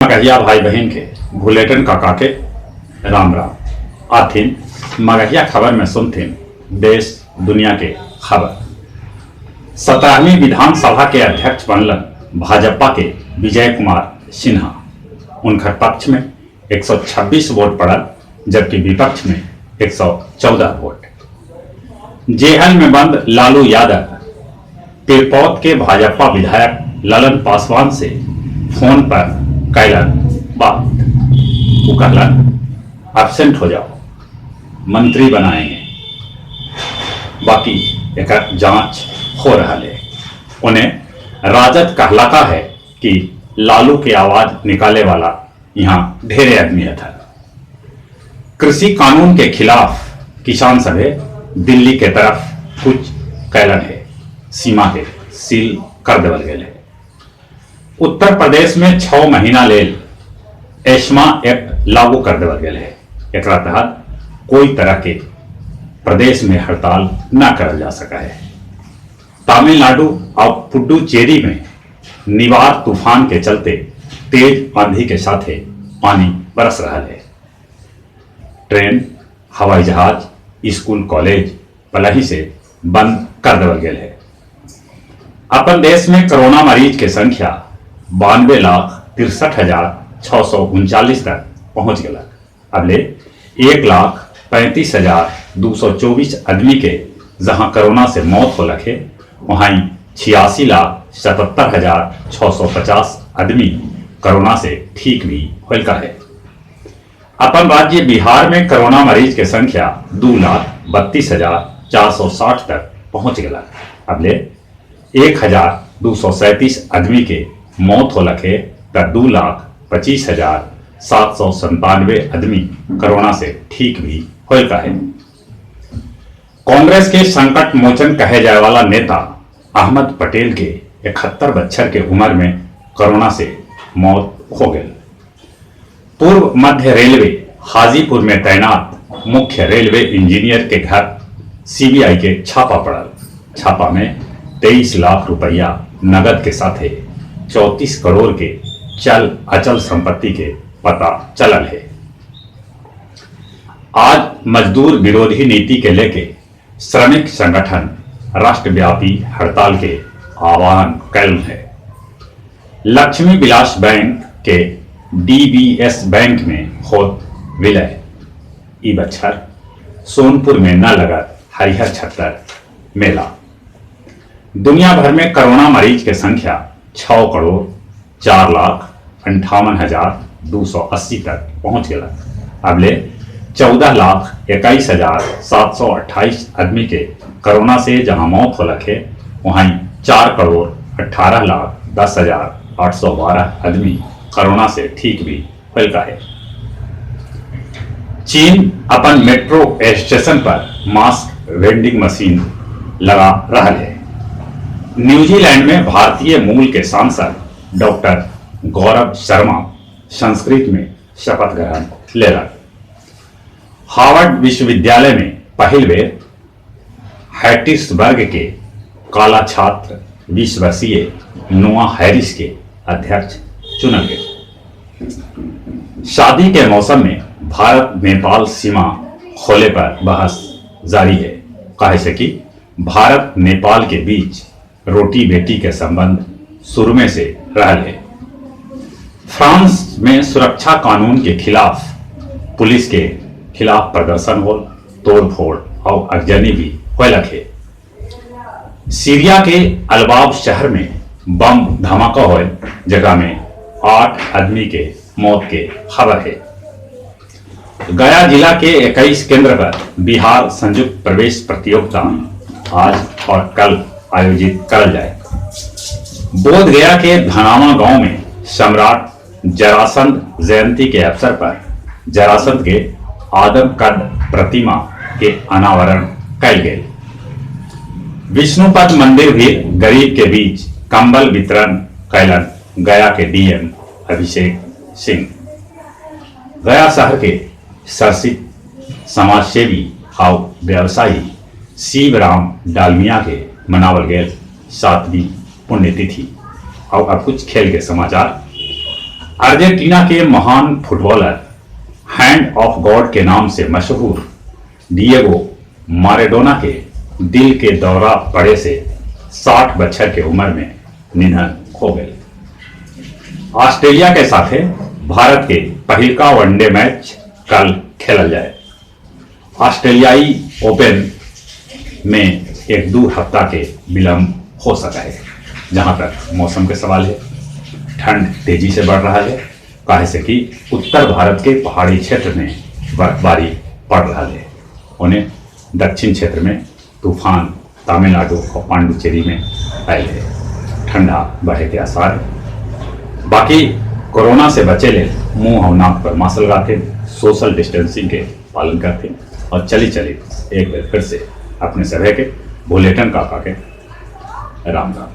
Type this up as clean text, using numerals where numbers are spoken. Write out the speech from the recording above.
मगहिया भाई बहिन के भुलेटन काका के राम राम। आथिन मगहिया खबर में सुनथिन देश दुनिया के खबर। 17वीं विधानसभा के अध्यक्ष बनलन भाजपा के विजय कुमार सिन्हा। उनकर पक्ष में 126 वोट पड़ल, जबकि विपक्ष में 114 वोट। जेहल में बंद लालू यादव पिरपौत के भाजपा विधायक ललन पासवान से फोन पर कैलन बात। वो कहलन, एबसेंट हो जाओ, मंत्री बनाएंगे, बाकी एकर जांच हो रहा है। उन्हें राजद कहलाता है कि लालू के आवाज निकाले वाला यहाँ ढेरे आदमी था। कृषि कानून के खिलाफ किसान सभे दिल्ली के तरफ कुछ कैलन है, सीमा के सील कर देवल गए है। उत्तर प्रदेश में 6 महीना लेल एस्मा एक्ट लागू कर देवल गए है। एकरा तहत कोई तरह के प्रदेश में हड़ताल न करल जा सका है। तमिलनाडु और पुडुचेरी में निवार तूफान के चलते तेज आंधी के साथे पानी बरस रहा है। ट्रेन, हवाई जहाज, स्कूल, कॉलेज पलही से बंद कर देवल गए है। अपन देश में कोरोना मरीज के संख्या 92,63,639 तक पहुंच गया। अबले 1,35,224 आदमी के जहां कोरोना से मौत हो लखे, वहीं 86,77,650 आदमी कोरोना से ठीक भी होल का है। अपन राज्य बिहार में कोरोना मरीज के संख्या 2,32,460 तक पहुंच गया। अबले 1,237 आदमी के मौत हो लखे त 2,25,797 आदमी कोरोना से ठीक भी होल का है। कांग्रेस के संकट मोचन कहे जाए वाला नेता अहमद पटेल के 71 बच्छर के उम्र में कोरोना से मौत हो गई। पूर्व मध्य रेलवे हाजीपुर में तैनात मुख्य रेलवे इंजीनियर के घर सीबीआई के छापा पड़ल। छापा में 23 लाख रुपया नगद के साथे 34 करोड़ के चल अचल संपत्ति के पता चलल है। आज मजदूर विरोधी नीति के लेके श्रमिक संगठन राष्ट्रव्यापी हड़ताल के आह्वान कैल है। लक्ष्मी विलास बैंक के डीबीएस बैंक में होत विलय। ई बच्छर सोनपुर में न लगत हरिहर छत्तर मेला। दुनिया भर में कोरोना मरीज के संख्या 6,04,58,280 तक पहुंच गया। अबले 14,21,728 आदमी के कोरोना से जहां मौत हो लखे, वहीं 4,18,10,812 आदमी कोरोना से ठीक भी होल का है। चीन अपन मेट्रो स्टेशन पर मास्क वेंडिंग मशीन लगा रहा है। न्यूजीलैंड में भारतीय मूल के सांसद डॉक्टर गौरव शर्मा संस्कृत में शपथ ग्रहण लेला। हार्वर्ड विश्वविद्यालय में पहिल बेर हैटिसबर्ग के काला छात्र 20 वर्षीय नोआ हैरिस के अध्यक्ष चुनल गए। शादी के मौसम में भारत नेपाल सीमा खोले पर बहस जारी है, काहे से कि भारत नेपाल के बीच रोटी बेटी के संबंध शुरू में से रहल है। फ्रांस में सुरक्षा कानून के खिलाफ पुलिस के खिलाफ प्रदर्शन हो, तोड़फोड़ और अगजनी भी होलक है। सीरिया के अलबाब शहर में बम धमाका होए, जगह में 8 आदमी के मौत के खबर है। गया जिला के 21 केंद्र पर बिहार संयुक्त प्रवेश प्रतियोगिता आज और कल आयोजित करल जाए। बोध गया के धनावा गांव में सम्राट जरासंध जयंती के अवसर पर जरासंध के आदम कद प्रतिमा के अनावरण कैल गए। विष्णुपद मंदिर भी गरीब के बीच कंबल वितरण कैलन गया के डीएम अभिषेक सिंह। गया शहर के सरसित समाजसेवी और व्यवसायी शिवराम डालमिया के मनावल गए 7वीं पुण्यतिथि। और अब कुछ खेल के समाचार। अर्जेंटीना के महान फुटबॉलर हैंड ऑफ गॉड के नाम से मशहूर डिएगो मारेडोना के दिल के दौरा पड़े से 60 बछर के उम्र में निधन हो गए। ऑस्ट्रेलिया के साथे भारत के पहिलका वनडे मैच कल खेलल जाए। ऑस्ट्रेलियाई ओपन में 1-2 हफ्ता के विलंब हो सका है। जहां तक मौसम के सवाल है, ठंड तेजी से बढ़ रहा है, काहे से कि उत्तर भारत के पहाड़ी क्षेत्र में बर्फबारी पड़ रहा है। उन्हें दक्षिण क्षेत्र में तूफान तमिलनाडु और पांडुचेरी में आयल है। ठंडा बढ़े के आसार है। बाकी कोरोना से बचे ले मुंह और नाक पर मास्क लगाते, सोशल डिस्टेंसिंग के पालन करते और चली चली एक बार फिर से अपने सभी के भुलेटन काका के राम राम।